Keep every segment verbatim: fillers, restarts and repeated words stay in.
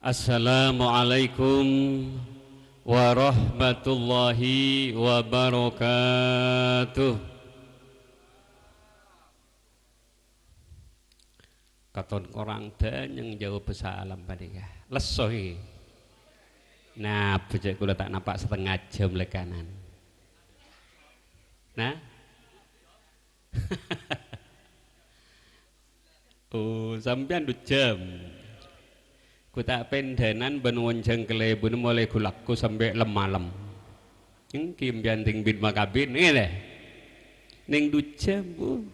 Assalamualaikum warahmatullahi wabarakatuh. Katon korang danyeng jawab salam panèka. Lesso iki. Nah, bocah kaulâ ta' napa' setengah jam lekanan. Nah. Oh, sampèyan du jam. Ghu ta' pendhânan bân wonjhâng kalèbun molaè ghu lakko sampè' lem-malem. Ènggi sampèyan ding bit makabin, ngènè. Nèng du jam, Bu.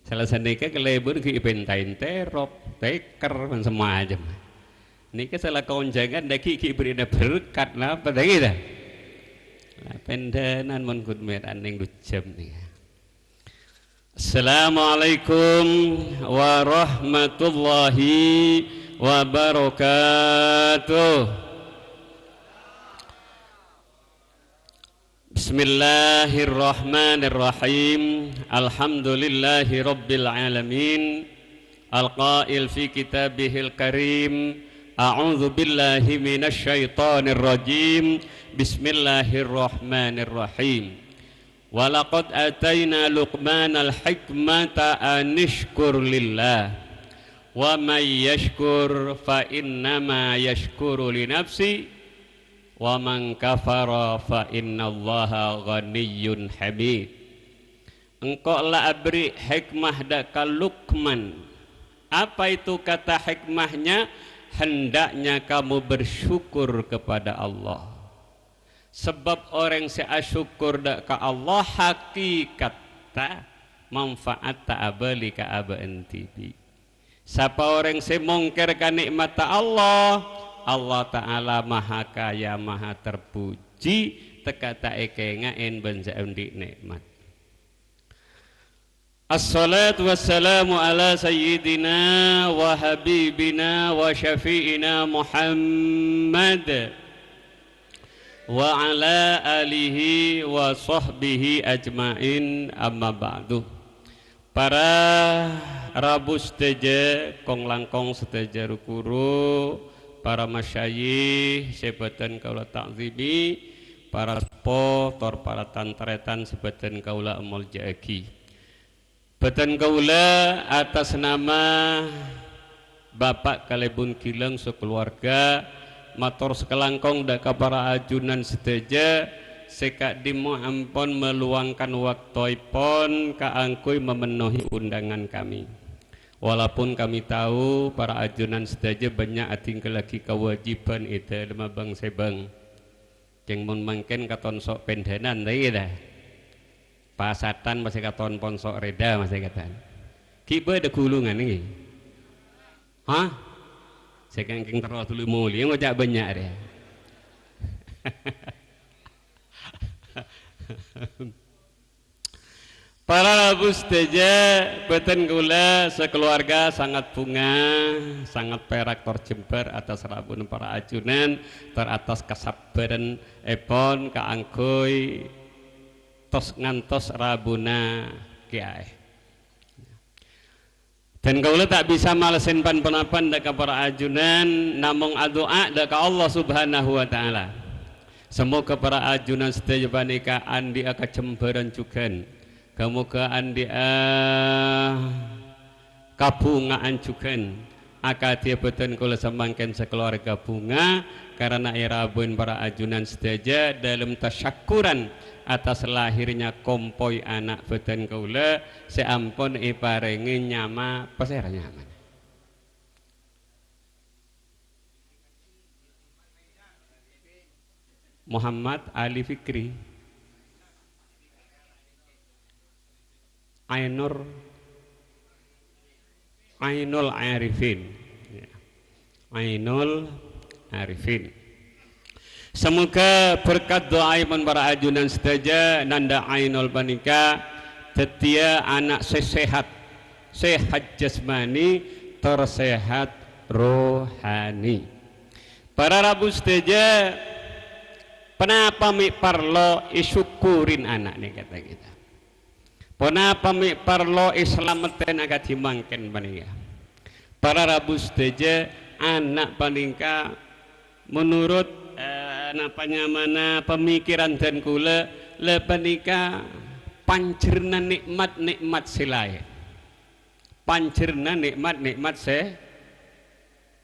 Sala sanèka kalèbun ghi' pènta ènterop, tèkèr, bân samacem. Nèka sala konjhângan dâggi' ghi' bherri'na berkat, napa dâggi' ta? Nah, pendhânan mon ghun mèra nèng du jam nèka. Assalamualaikum warahmatullahi wabarakatuh. Bismillahirrahmanirrahim. Alhamdulillahirabbil alamin. Al-qail fi kitabihil karim, "A'udzu billahi minasy syaithanir rajim. Bismillahirrahmanirrahim." "Wa laqad ataina Luqmanal hikmata anisykur lillah. Wa may yashkur fa innama yashkuru li nafsi. Wa man kafara fa innallaha ghaniyyun hamid." Engko' la aberri' hikmah dâ' ka Luqman. Apa itu kata hikmahnya? Hendaknya kamu bersyukur kepada Allah. Sabâb orèng sè asokkor dâ' ka Allah, hakikatta manfaatta abâli ka abâ'na dhibi'. Sapa orèng sè mongkèr ka nè'matta Allah, Allah Ta'ala maha kaya, maha terpuji, tekka ta' èkènga'è bân sè andi' nè'mat. Assalatu wassalamu ala sayyidina wa habibina wa syafi'ina Muhammad wa ala alihi wa sahbihi ajma'in, amma ba'du. Para rabu sadhâjâ, kong-langkong sadhâjâ ru-ghuru, para masyayikh sè bâdhân kaulâ ta'zimi, para seppo, tor para tan-tarètan sè bâdhân kaulâ amolja'aghi. Bâdhân kaulâ atas nama Bapa' Kalèbun Gilang sakalowarga mator sakalangkong dâ' ka para ajunan sadhâjâ sè ka'dimma ampon maluangkan waktoèpon kaangghuy mamennohi undangan kami. Walaupun kami tao para ajunan sadhâjâ bânnya' adhingghâllaghi kawâjibhân è dâlemma bâng-sèbâng. Kèng mon mangkèn katon so' pendhânan, ta' iyâ, ta? Pasatan masè katon pon so' rèdhâ masè katon. Ghi' bâdâ ghulungan, ènggi? Hah? Sè kèng-kèng terro dhuli molè, ngoca' bânnya' rè. Para rabu sadhâjâ, bâdhân kaulâ sakalowarga sangat bhunga, sangat pèrak tor jembhâr atas rabuna para ajunan, tor atas kasabbhârrânnèpon kaangghuy tos-ngantos rabuna kèyaè. Dan kaulâ ta' bisa malessèn pan-ponapan dâ' ka para ajunan, namong adu'a dâ' ka Allah Subhanahu wa Ta'ala. Samoghâ para ajunan sadhâjâ panèka andhi'â kajembhârân jhughân. Kamoghâ andhi'â kabhunga'an jhughân. Akadhi bâdhân kaulâ samangkèn sakalowarga bhunga, karana èrabuin para ajunan sadhâjâ dâlem tasyakkuran atas lahirnya kompoy ana' bâdhân kaulâ sè ampon èparèngè nyama, pasèra nyamana? Muhammad Ali Fikri. Ainur, Ainul Arifin. Ya. Ainul Arifin. Samoghâ berkat du'aèpon para ajunan sadhâjâ, nanda Ainul panèka dhâddhiyâ ana' sè sehat, sehat jasmani, tor sehat rohani. Para rabu sadhâjâ, ponapa mè' parlo èsyukurin ana' nèka ta' kita? Ponapa mè' parlo èsalameddhin akadhi mangkèn panèka? Para rabu sadhâjâ, Ana' panèka, menurut, eh, napa nyamana pamikiran dân kaulâ, la panèka panjherrâna nè'mat-nè'mat sè laèn. Panjherrâna nè'mat-nè'mat sè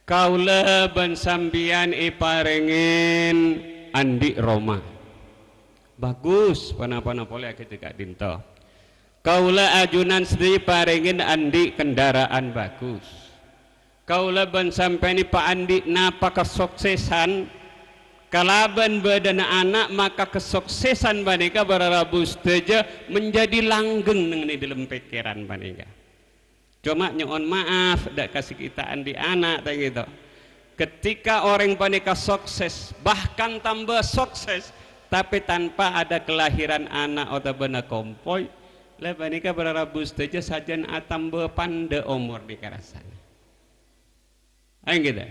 kaulâ bân sampèyan èparèngè andi' roma. Bagus, pa-napana polè aghâdhâ ka'dinto. Kaulâ ajunan sadhâjâ èparèngè andi' kendaraan bagus. Kaulâ bân sampèyan èpaandi' napa kasuksesan kalabân bâdâna ana', maka kasuksesan panèka para rabu sadhâjâ menjadi langgeng neng è dâlem pèkkèran panèka. Coma nyo'on ma'af, dâ' ka sè ghi' ta' andi' ana', ta' gitu. Ketika orèng panèka sukses, bahkan tambâ sukses, tapè tanpa ada kelahiran ana' otabâna kompoy, la panèka para rabu sadhâjâ sajân atambâ pandâ' omor nèka rassana. Aèng kita.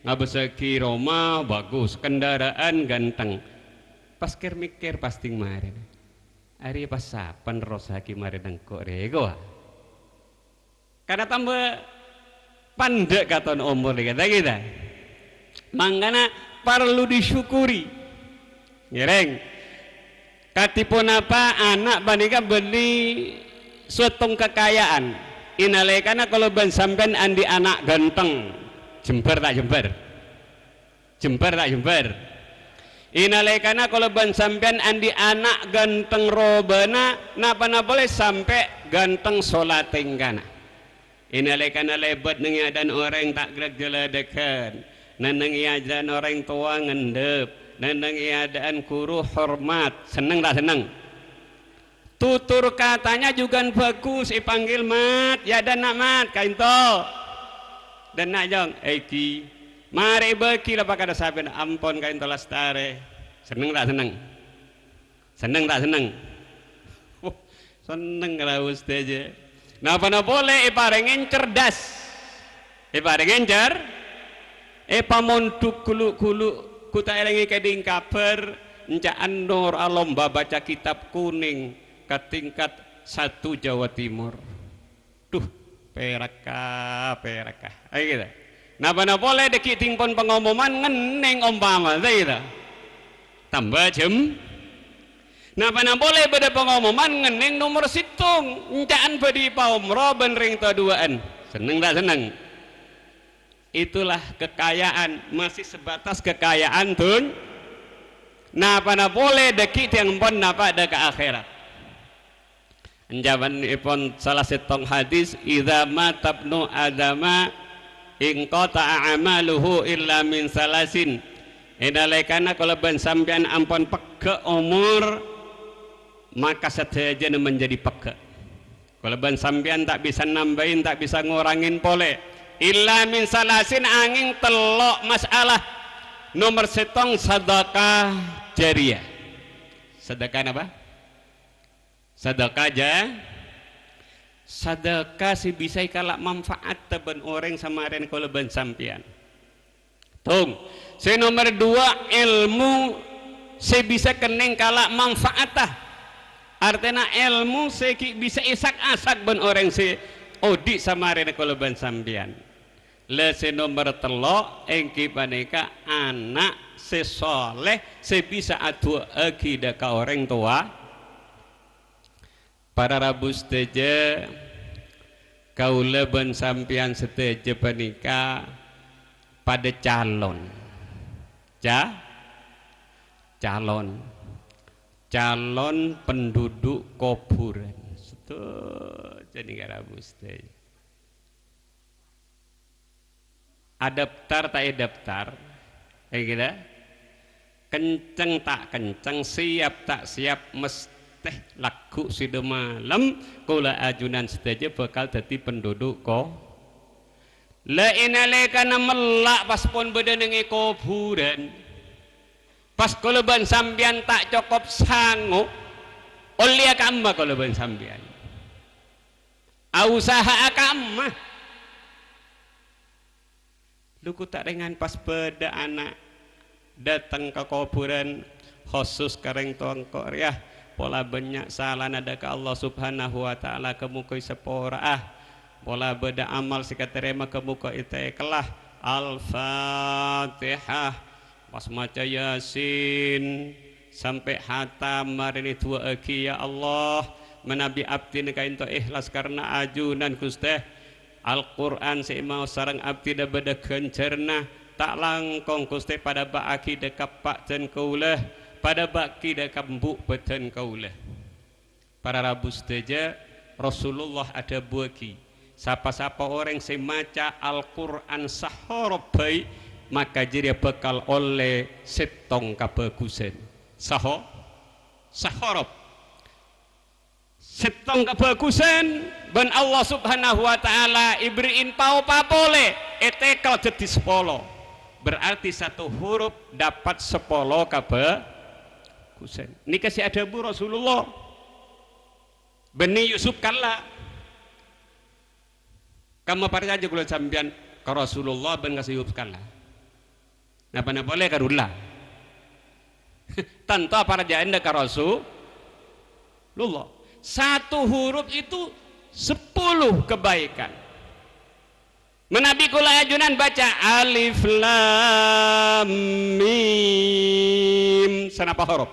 Ngabâssaghi roma bagus, kendaraan ganteng. Pas kèr-mèkkèr pas tèng marèna. Arèya pas sapa nerrossaghi marèna engko' rè, kowa? Karna tambâ pandâ' katon omor nèka, ta' kita. Mangkana parlo disyukuri. Ngèrèng. Kadhi ponapa ana' panèka bânnè sèttong kakaja'an. È nalèkana kaulâ bân sampèyan andi' ana' ganteng. Jembhâr ta' jembhâr? Jembhâr ta' jembhâr? È nalèkana kaulâ bân sampèyan andi' ana' ganteng robâna, napa-napa polè sampè' ganteng sola tèngkana. È nalèkana lèbât neng è adâ'na orèng ta' ghellâ' jhâlâdhâghân, neng è adâ'na orèng towa ngendhep, neng è adâ'na ghuru hormat, senneng ta' senneng? Tutur katanya jhughân bagus, èpanggil, "Mat, ya dânna', Mat, kaènto." Dânna', Jong, èghi. Marè èbâghi la pakadâ sapèna, ampon kaènto lastarè. Senneng ta' senneng? Senneng ta' senneng? Wah, senneng rabu sadhâjâ. Napa-napa polè èparèngè cerdas. Èparèngè cer-, èpamondhuk ghulu'-ghulu', ghu ta' èrèngè kèdhing kabhâr, enca'an nor alomba baca kitab kunèng ka tingkat satu Jawa Timur. Duh, pèrakka, pèrakka. Ayo kita. Napa-napa polè dâggi' dhing pon pangomoman ngennèng ompama, ta' kita. Tambâ jhâm. Napa-napa polè bâdâ pangomoman ngennèng nomor sèttong, enca'an bâdhi paomro bân rèng towa duwâ'ân. Senneng ta' senneng? Itulah kekayaan, masih sebatas kekayaan dun-, napa-napa polè dâggi' dhing pon napa' dâ' ka akhèrat. Anjâwânèpon sala sèttong hadis, "Idza mata ibnu Adama inqata'a amaluhu illa min salasin." È nalèkana kaulâ bân sampèyan ampon pegghâ' omor, maka sadhâjâna menjadi pegghâ'. Kaulâ bân sampèyan ta' bisa nambâi, ta' bisa ngorangè polè. Illa min salasin, angèng tello' masalah. Nomor sèttong, sadhâka jariyah. Sadhâka napa? Sadhâka ja-, sadhâka sè bisa èkala' manfaatta bân orèng samarèna kaulâ bân sampèyan. Tong. Sè nomor duwâ', èlmo sè bisa kennèng kala' manfaatta. Artèna èlmo sè ghi' bisa èsak-asak bân orèng sè odi' samarèna kaulâ bân sampèyan. La sè nomor tello' èngghi panèka ana' sè soleh sè bisa adu'aaghi dâ' ka orèng towa. Para rabu sadhâjâ, kaulâ bân sampèyan sadhâjâ panèka padâ calon. Ca-, calon. Calon penduduk kobhurân. Sadhâjâ nèka rabu sadhâjâ. Adaptar ta' èdaptar? Èngghi ta'? Kenceng ta' kenceng, siap ta' siap, mestè lagghu' sè dâ' malem, kaulâ ajunan sadhâjâ bhâkal dhâddhi penduduk ko-, la è nalèkana mella' pas pon bâdâ neng è kobhurân. Pas kaulâ bân sampèyan ta' cokop sango, ollèya ka'emma kaulâ bân sampèyan? Ausaha'a ka'emma? Lu ghu ta' rèngan pas bâdâ ana' dâteng ka kobhurân, khosus ka rèng towa engko' rèya, pola bânnya' salana dâ' ka Allah Subhanahu wa Ta'ala, ghâ-mogâ èsapora'a. Pola bâdâ amal sè èkatarèma, ghâ-mogâ ètèkella. Al-Fatihah. Pas maca Yasin sampè' hatam, marèna du'aaghi, "Ya Allah, manabi abdhina ka'ènto èhlas karana ajunan, Ghustè. Al-Qur'an sè èmaos sareng abdhina bâdâ ghânjhârânna. Ta' langkong, Ghustè, padâ bâ'âghi dâ' ka eppa' dân kaulâ, padâ bâ'âghi dâ' ka embu' bâdân kaulâ." Para rabu sadhâjâ, Rasulullah adhâbuwâghi, "Sapa-sapa orèng sè maca Al-Qur'an sahorop bhâi, maka jârèya bhâkal ollè sèttong kabhâghusân." Saho-, sahorop. Sèttong kabhâghusân bân Allah Subhanahu wa Ta'ala èberri'in paopa polè, ètèkel dhâddhi sapolo. Berarti satu huruf dapat sapolo kabhâghusân. Nèka sè adhâbu Rasulullah. Bânnè Yusuf Kalla. Kamma parcajâ kaulâ sampèyan ka Rasulullah bân ka Yusuf Kalla. Napa-napa polè ka rulla. Tanto aparcajâ'ân ka Rasulullah. Satu huruf itu sepuluh kebaikan. Manabi kaulâ ajunan baca Alif Lam Mim, sanapa horop?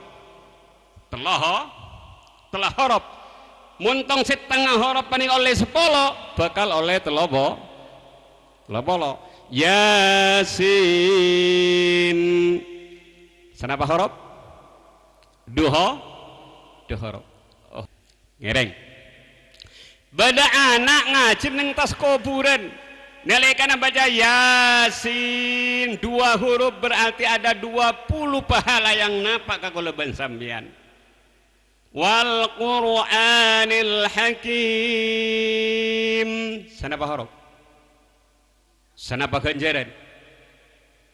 Tello ho-, tello horop. Mon tong sèttengnga horop panèka ollè sapolo, bhâkal ollè tello po-, tello polo. Yasin. Sanapa horop? Du ho-, du horop. Oh. Ngèrèng. Bâdâ ana' ngajhi neng attas kobhurân. Nalèkana baca Yasin dua huruf, berarti ada dua puluh pahala yang napa' ka kaulâ bân sampèyan. Wal Qur'anil Hakim. Sanapa horop? Sanapa ghânjhârân?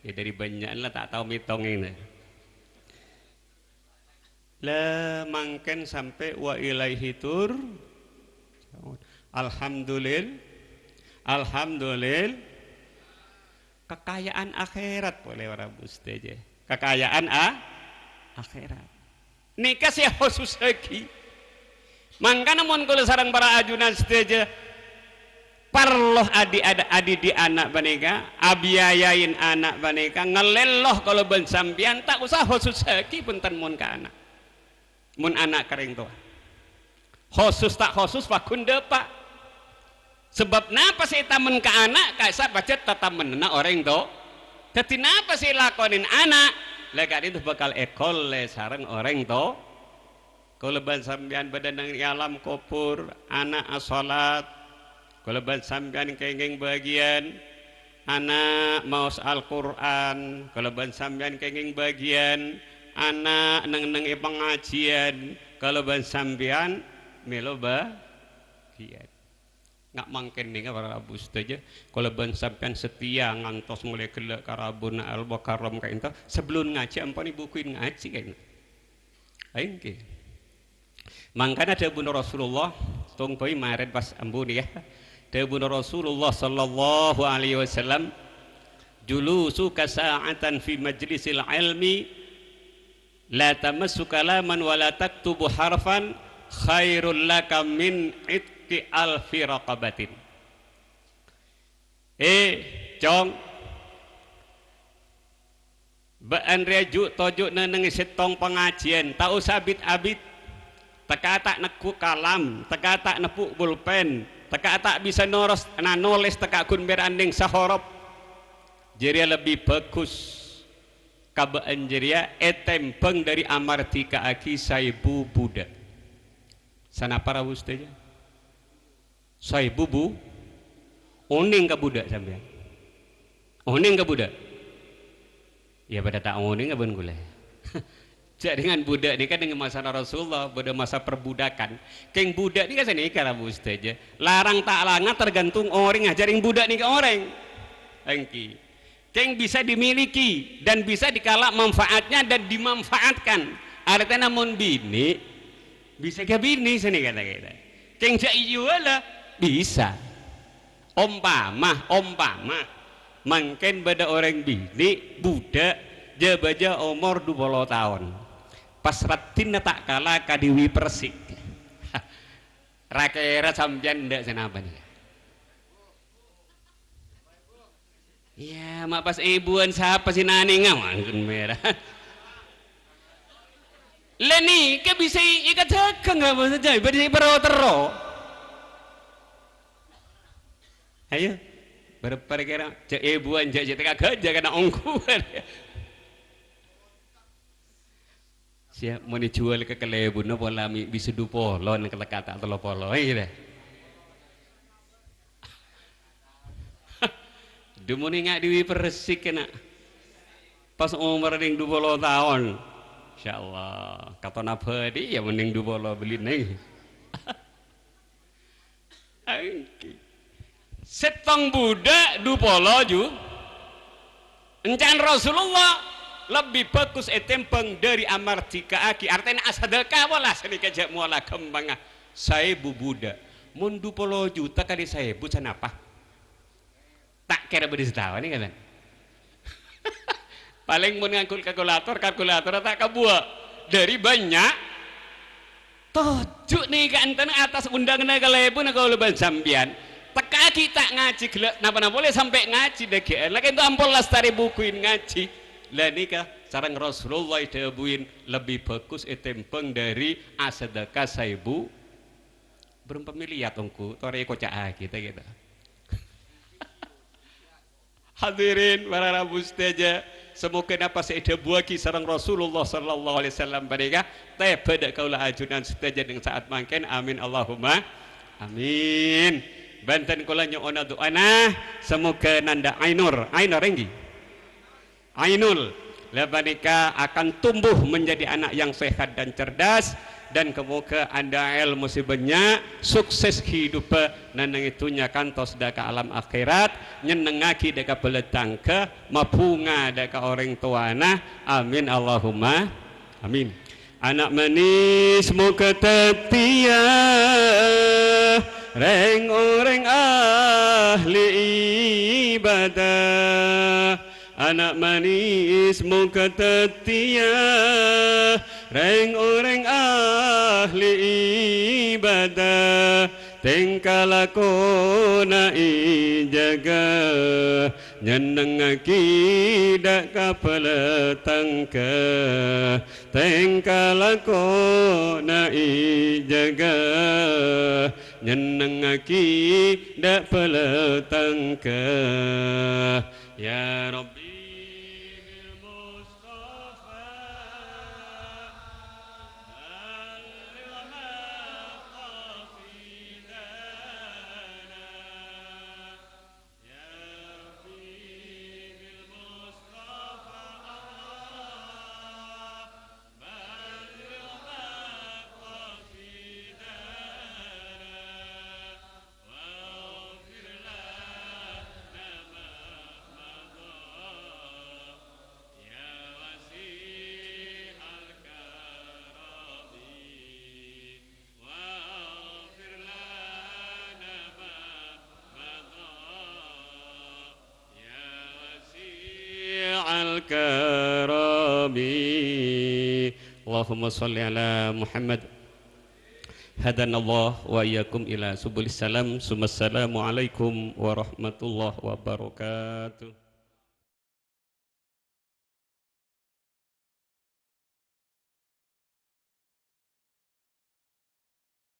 Ya, dâri bânnya'na la ta' tao mètongngè. La mangkèn sampè' wa ilaihi tur-, Alhamdulil-, Alhamdulil-, kakajâ'ân akhèrat polè para rabu sadhâjâ. Kakajâ'ân a-, akhèrat. Nèka sè èkhususaghi. Mangkana mon kaulâ sareng para ajunan sadhâjâ parlo adi-, ada-, adidi' ana' panèka, abiayain ana' panèka, ngalèllo kaulâ bân sampèyan, ta' osa khususaghi bhunten mon ka ana'. Mon ana' ka rèng towa. Khusus ta' khusus, pagghun dâpa'. Sabâb napa sè ètamen ka ana', ka'issa' pajhât tatamennanna orèng to-, dhâddhi napa sè èlakonè ana', la ka'dinto bhâkal èkaollè sareng orèng to-, Kaulâ bân sampèyan bâdâ neng è alam kobhur, ana' asholat. Kaulâ bân sampèyan kèngèng bâgiyân, ana' maos Al-Qur'an. Kaulâ bân sampèyan kèngèng bâgiyân, ana' neng-enneng è pangajiyân. Kaulâ bân sampèyan mèlo bâgiyân. Nga' mangkèn nèka para rabu sadhâjâ, kaulâ bân sampèyan setia ngantos molaè ghellâ' ka rabuna Al-Mukarram ka'dinto, sabellun ngajhi ampon èbhukuin ngajhi ka'dinto. Èngghi. Mangkana dhâbuna Rasulullah, tong bhâi marèn pas ambu nèka. Dhâbuna Rasulullah sallallahu alaihi wasallam, "Julusuka sa'atan fi majlisil ilmi, la tamassu kalaman wa la taktubu harfan, khairul laka min itqi alfi raqabatin." Eh, Cong, bâ'ân rèya ju'-toju' neng-ennengngè sèttong pangajiyân, ta' osa bit-abit. Tekka'a ta' neggu' kalam, tekka'a ta' neggu' pulpèn, tekka'a ta' bisa noros nanolès, tekka'a ghun pèra' nèng sahorop. Jârèya lebbi bhâghus ka bâ'ân jârèya ètèmbhâng dâri amardhika'aghi saèbu buddhâ. Sanapa rabu sadhâjâ? Saèbu bu-, onèng ka buddhâ sampèyan? Onèng ka buddhâ? Iyâ, padâ ta' onèng bân kaulâ. Jhâ' dengan buddhâ nèka dengan masana Rasulullah, bâdâ masa perbudakan. Kèng buddhâ nèka sanèka, rabu sadhâjâ. Larang ta' langa tergantung orèngnga, jhâ' rèng buddhâ nèka orèng. Èngghi. Kèng bisa dimiliki dan bisa dikala manfaatnya dan dimanfaatkan. Artèna mon binè', bisa kabinè sanèka ta' kèta. Kèng jhâ' iyâ la bisa. Ompama, ompama, mangkèn bâdâ orèng binè', buddhâ, jhâ'-bâjâ omor du polo taon. Pas raddhinna ta' kala ka Dewi Persik. Ra-kèra sampèyan endâ' sanapa nèka? Iyâ, ma' pas èbuwân sapa sè nanènga, mangkèn mèra. Lè nèka bisa èkadhâghâng apa sajjhâ, bâdâ sè pèro terro. Ayo, bârâmpa kèra, jhâ' èbuwân, jhâ', jhâ' tèka ghâjâ kana ongghuwân. Siap, mon èjhuwâl ka kalèbunna pola mè' bisa du polo neng kalèkata tello polo, eh, gitu. Dumoni nga' dhibi' persi kèna. Pas omor neng du polo taon. Insyaallah, katon abâdhi ya mending du polo bellina. Èngghi. Sèttong budhâk du polo ju. Ènca'na Rasulullah lebbi bhâghus ètèmbhâng dhâri amardhika'aghi, artèna asadhâka pola sanèka jhâ' mola ghâmpangnga saèbu budhâk. Mon du polo juta kalè saèbu sanapa? Ta' kèra bâdâ sataon, kan? Palèng mon ngangghuy kalkulator, kalkulatorra ta' kabuwâ'. Dhâri bânnya', toju' nèka enten attas undanganna kalèbunna kaulâ bân sampèyan. Tekka'aghi ta' ngajhi ghellâ' napa-napa polè sampè' ngajhi dhâggi'ân. La kento ampon lastarè bukuin ngajhi. La nèka sareng Rasulullah èdhâbuin lebbi bhâghus ètèmbhâng dhâri asadhâka saèbu. Bârâmpa miliyar ongghu, torè èkoca'aghi, ta' gitu. Hadirin para rabu sadhâjâ, samoga napa sè èdhâbuwâghi sareng Rasulullah sallallahu alaihi wasallam panèka tèbâ dhâ' kaulâ ajunan sadhâjâ neng sa'at mangkèn. Amin, Allahumma amin. Bhâdhân kaulâ nyo'ona du'ana, samoga nanda' Ainur, Ainur èngghi? Ainul, la panèka akan tumbuh menjadi anak yang sehat dan cerdas, dan kamoga anda' èlmo sè bânnya', sukses hidup, neng è dhunnya kantos dhâ' ka alam akhèrat, nyennengngaghi dhâ' ka bhâlâ tangghâ, mabhunga dhâ' ka orèng towana. Amin, Allahumma amin. Ana' manis moghâ dhâddhiyâ rèng-orèng ahli ibadah. Ana' manis moghâ dhâddhiyâ rèng-orèng ahli ibadah, tèngka lakona èjâgâ, nyennengngaghi dhâ' ka bhâlâ tangghâ, tèngka lakona èjâgâ, nyennengngaghi dhâ' bhâlâ tangghâ. Ya Rabbi, bil Mustafa, balligh maqasidana. Ya Rabbi, bil Mustafa, balligh maqasidana. واغفر لنا ما مضى يا واسع الكرم، واغفر لنا ما مضى يا واسع الكرم. اللهم صل على محمد. هدانا الله وإياكم إلى سبل السلام، ثم السلام عليكم ورحمة الله وبركاته.